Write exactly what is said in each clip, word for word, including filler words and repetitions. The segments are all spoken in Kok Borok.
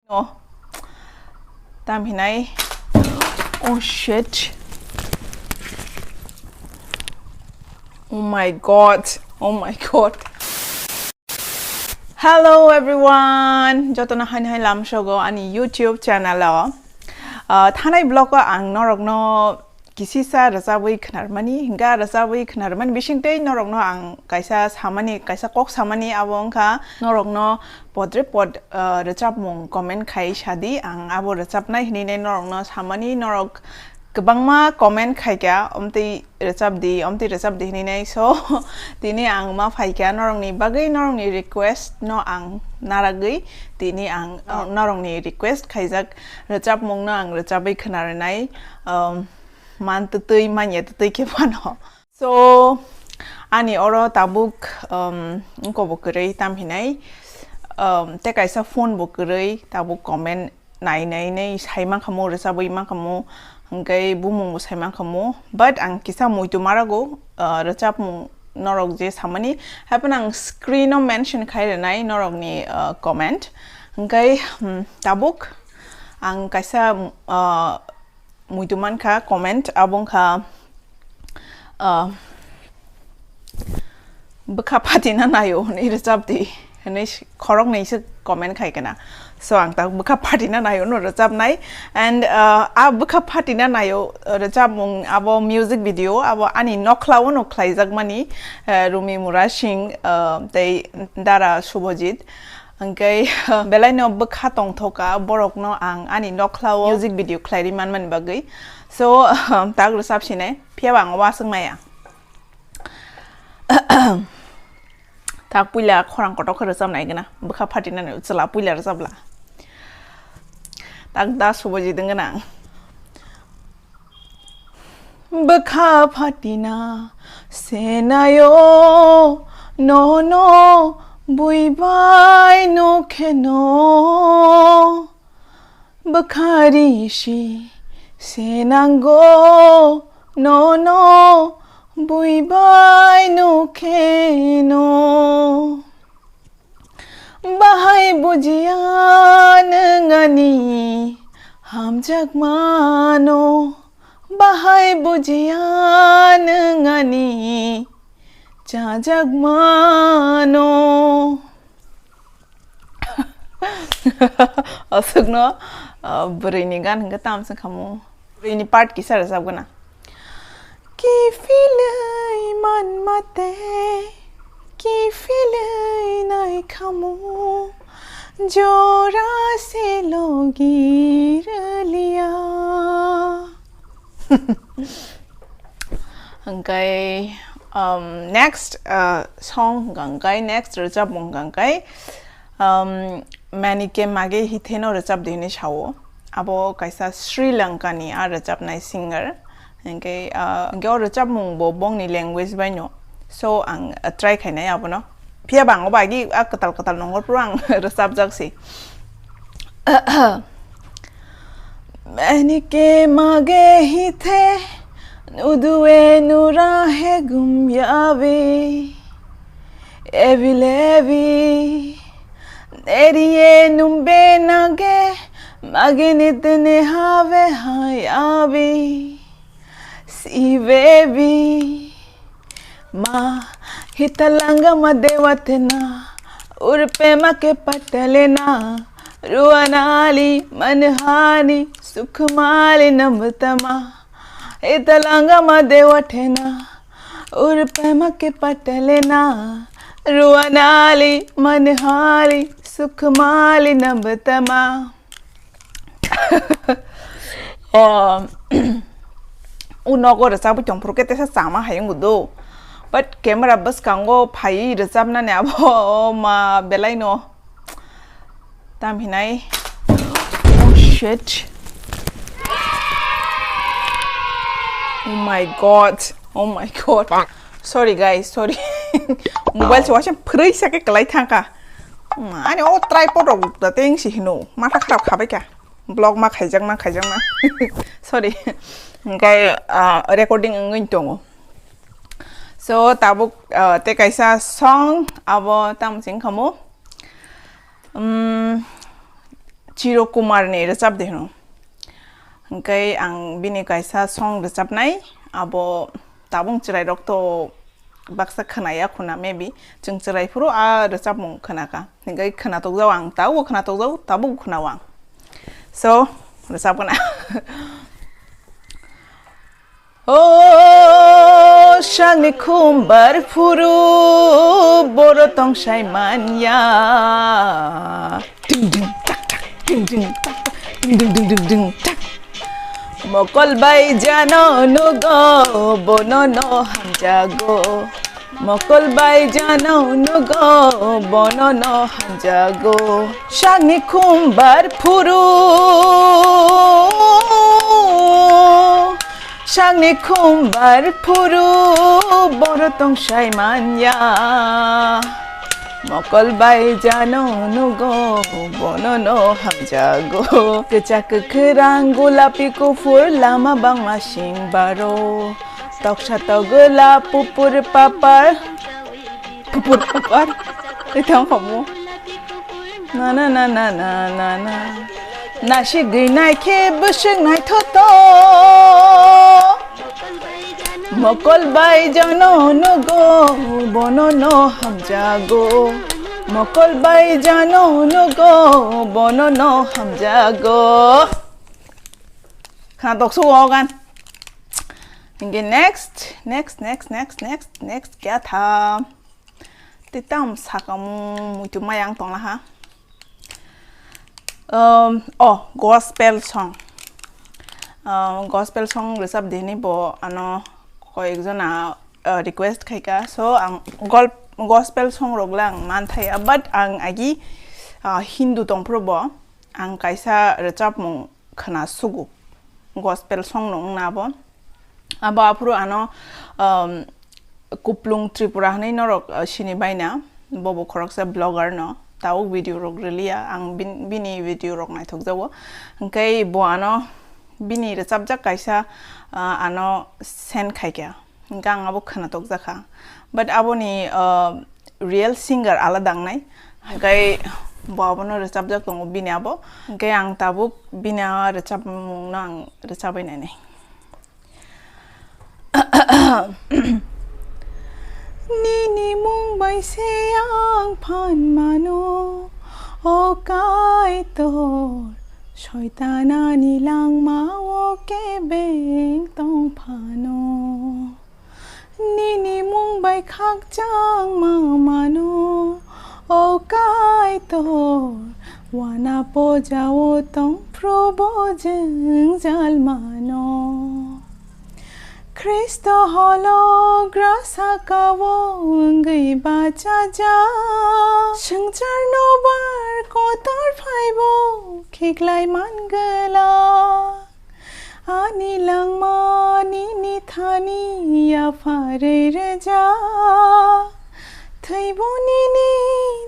Oh. Tam hinai. Oh shit. Oh my god. Oh my god. Hello everyone. Jotono haini hai lamsogo ani YouTube channel o. Ah, thanai vlog o ang norokno kisisa rwchabwi khwnarmani, hingga rwchabwi khwnarmani bisingtwi norokno ang kaisa samani, kaisa kok samani, abo wngkha norokno podre pod, ah, rwchapmung comment khai sadi, ang abo rwchapnai hinwi norokno samani, norok kwbangma comment khaikha, omtwi rwchapdi, omtwi rwchapdi hinwi. So, tini ang ma phaikha norokni bagwi, norokni request no ang naragwi, tini ang, ah, norokni request khaijak rwchapmungno ang rwchabwi khwnarwnai. Um, man twtwi, manya twtwi khe phano. So, ani oro tabuk, um, wngkha bo kwrwi tam hinai, um, tei kaisa phone bo kwrwi, tabuk comment nai nai nai sai mankhamu, rwchabwi mankhamu, hwnkhe bumung bo sai mankhamu. But ang kisa muitu marago, uh, rwchapmung norok je samani. Haiphano ang screen o mention khai rwnai norokni, uh, comment. Hwnkhe, um, tabuk ang kaisa, uh, muitu mankha comment, abo wngkha, ah, bwkha phatina naio hwnwi rwchapdi hwnwi s-, khoroknwi se comment khai kana. So ang ta bwkha phatina naio no rwchapnai, and, ah, a bwkha phatina naio rwchapmung abo music video abo ani nokhla o no khlaijakmani, eh, Rumi Murasing, ah, tei Dara Subhajit. Hwnkhe, belaino bwkha tongthoka borokno ang ani nokhla o music video khlairwi manmani bagwi. So, tak rwchap sinai, phiyaba ang waswk maya. Tak puila khorang kotor khe rwchapnai gana, bwkha phatinani chwla puila rwchapla. Tak da subaji dwng gana ang. Bwkha phatina senaio nono buibai nukheno. Bwkha risi senango nono buibai nukheno. Bahai bujiya nwng ani hamjakmano, bahai bujiya nwng ani chajakmano. Aswkno, ah, bwrwini gan hwnkhe tamo se khamu. Bwrwini part kisa rwchapgwna. Kiphilwi manmate, kiphilwi naikhamu, jora se logi rwliya. Hwnkhe, um, next, uh, song hwnkhe, next rwchapmung hwnkhe, um, Manike Mage Hitheno rwchapdi hinwi sao. Abo kaisa Sri Lanka ni a rwchapnai singer. Hwnkhe, ah, hwnkhe o rwchapmung bo bongni language bai no. So ang, ah, try khainai abono. Phiya ba ang o bagwi a kwtal kwtal nongor phuru ang rwchapjak si. Manike mage hithe nuduwe nura he gum yabe. Evi levi neriye numbe nage magene tene have hai abi si baby ma hitalanga ma dewatena urpe ma ke patalena ruanali manhani sukhmali namtama hitalanga ma dewatena urpe ma ke patalena ruanali manhali sukhmali namtama. Oh, u nogo rwchapwi tongphuru khe tesa chama hai wngwi do. But camera bwskango phaiwi rwchapnani abo ma belai no. Tam hinai. Oh shit. Oh my god. Oh my god. Sorry guys, sorry. Mobile se waisa phwrwi sa khe kwlai thangkha. Hmm, ani o tripod rok da teng si hino. Matha kharap khabai kha. Vlog ma khaijak ma khaijak ma. Sorry. Hwnkhe, ah, recording wngwi tongo. So tabuk, ah, tei kaisa song abo tamo chwng khamu. Um, Chiro Kumar ni rwchap de hwno. Hwnkhe ang bini kaisa song rwchapnai, abo tabuk chwrairok to baksa khwnaya khuna, maybe chwng chwrai phuru a rwchapmung khwnakha. Hwnkhe khwnatukjao ang, tabukbo khwnatukjao, tabukbo khwnao ang. So, rwchapgwna. O sakni khumbar phuru boro tongsai manya. Ding ding tak tak, ding ding tak tak, ding ding ding ding ding tak. Mokol bai jano nugo, bono no hamjago. Mokol bai jano nugo, bono no hamjago. Sakni khumbar phuru, sakni khumbar phuru, boro tongsai manya. Mokol bai jano nugo, bono no hamjago. Kwchak kwkhrang gulapi kuphur lama bangma sing baro. Toksa togwla pupur papar. Pupur papar. Ithang khamu. Na na na na na na na. Nasigwi naikhe bwswk naithoto. Mokol bai jano nugo, bono no hamjago. Mokol bai jano nugo, bono no hamjago. Khna toksu o gan. Hingke next, next, next, next, next, next kya tha? Tei tam saka mung muitu mayang tongla ha. Um, oh, gospel song. Um, gospel song rwchap dini bo ano koyek jona, uh, request khaika. So ang gol-, gospel song rok le ang man thaya, but ang agi, uh, Hindu tongphuru bo ang kaisa rwchapmung khna sugo. Gospel song no wngna abo. Abo aphuru ano, um, Kuplung Tripura hwnwi norok, uh, sini baina. Bobo khoroksa blogger no. Tabuk video rok rwliya. Ang bin-, bini video rok naithok jago. Hwnkhe bo ano bini rwchapjak kaisa, uh, ano send khaikha. Hwnkhe ang abo khwnatok jakha. But aboni, uh, real singer alada wngnai. Hwnkhe bo abono rwchapjak tongo bini abo. Hwnkhe ang tabuk bini a rwchapmungno ang rwchabai nainai. Nini mung bai se ang phan mano, o Kaitor, soitanani langmao kebeng tong phano. Nini mung bai khakchangma mano, o Kaitor, wana pojao tong phrubo jwngjal mano. Khristo hologra sakao wngwi bachajak, swngcharno bar kotor phaibo khiklai man glak. Ani langma nini thani yapharwi rwjak, thwibo nini,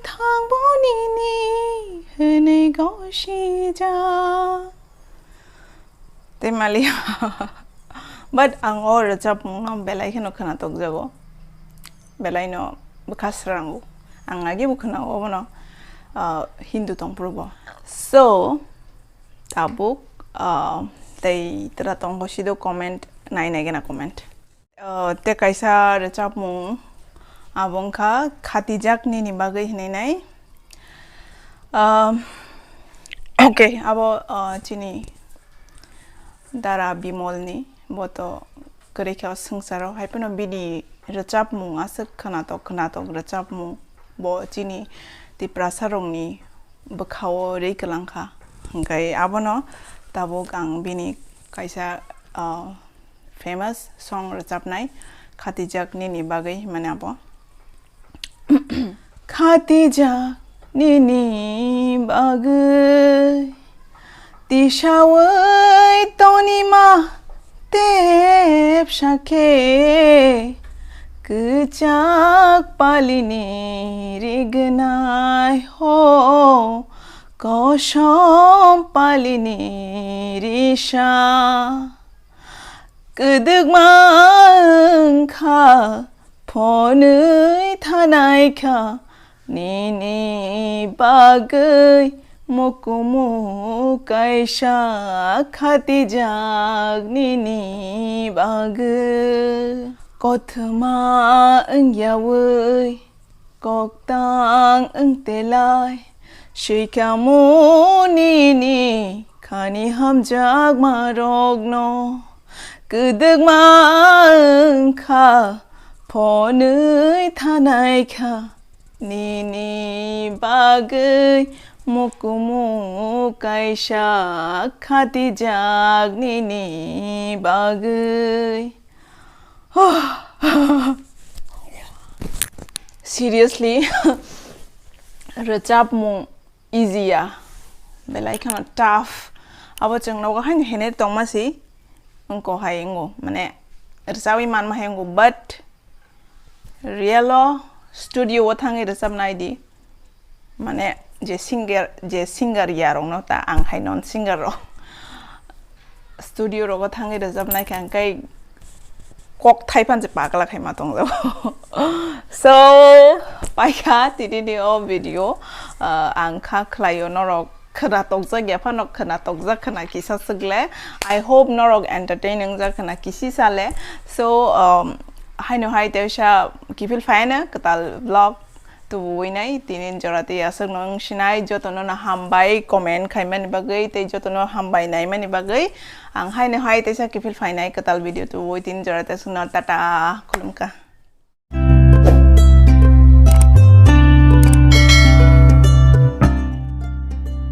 thangbo nini hwnwi gosijak. Tei mali, but ang o rwchapmungno belai kheno khwnatok jago, belaino bwkha srango. Ang agi bo khwnao obono, ah, Hindu tongphuru bo. So, tabuk, ah, tei tra tongkho sido comment nai nai gana comment. Ah, tei kaisa rwchapmung abo wngkha Khatijak Nini Bagwi hinwi nai. Ah, okay, abo, ah, chini Dara Bimolni, bo to kwrwi khe o swngcharo, hai phano bini rwchapmung aswk khwnatok khwnatok rwchapmung, bo chini Tiprasa rokni bwkhao rwi kwlangkha. Hwnkhe abono tabuk ang bini kaisa, ah, famous song rwchapnai, Khatijak Nini Bagwi hwnmani abo. Khatijak nini bagwi tisaui tonima tepsa khe, kwchak palini rignai ho, kosom palini risa. Kwdwkma wngkha phonwi thanai kha, nini bagwi mukumu kaisa khatijak nini bagwi. Kothoma wngyawi koktang wngtelai, swikhamu nini khani hamjakma rokno. Kwdwkma wngkha phonwi thanai kha nini bagwi, mukumu kaisa khatijak nini bagwi. Seriously, rwchapmung easy ya, belai kheno tough. Abo chwng nogo haino hene tongma si wngko hai wngo, mane rwchawi manma hai wngo, but real o studio o thangwi rwchapnai di, mane je singer, je singer ya rokno ta, ang hai non singer rok studio rogo thangwi rwchapnai kha, hwnkhe kok thaipan se pagla khaima tongjago. So, paikha tini ni o video, uh, ang kha khlaio norok khwna tokjak ya phano khwna tokjak khwna kisa swkle. I hope norok entertain wngjak khwna kisi sale. So, um, haino hai teisa kiphil phaino kwtal vlog tubuwi nai tini jora tei aswk no wng sinai jotono no hambai comment khaimani bagwi tei jotono hambai naimani bagwi. Ang haino hai teisa kiphil phainai kwtal video tubuwi tini jora tei aswk no tata khulumkha.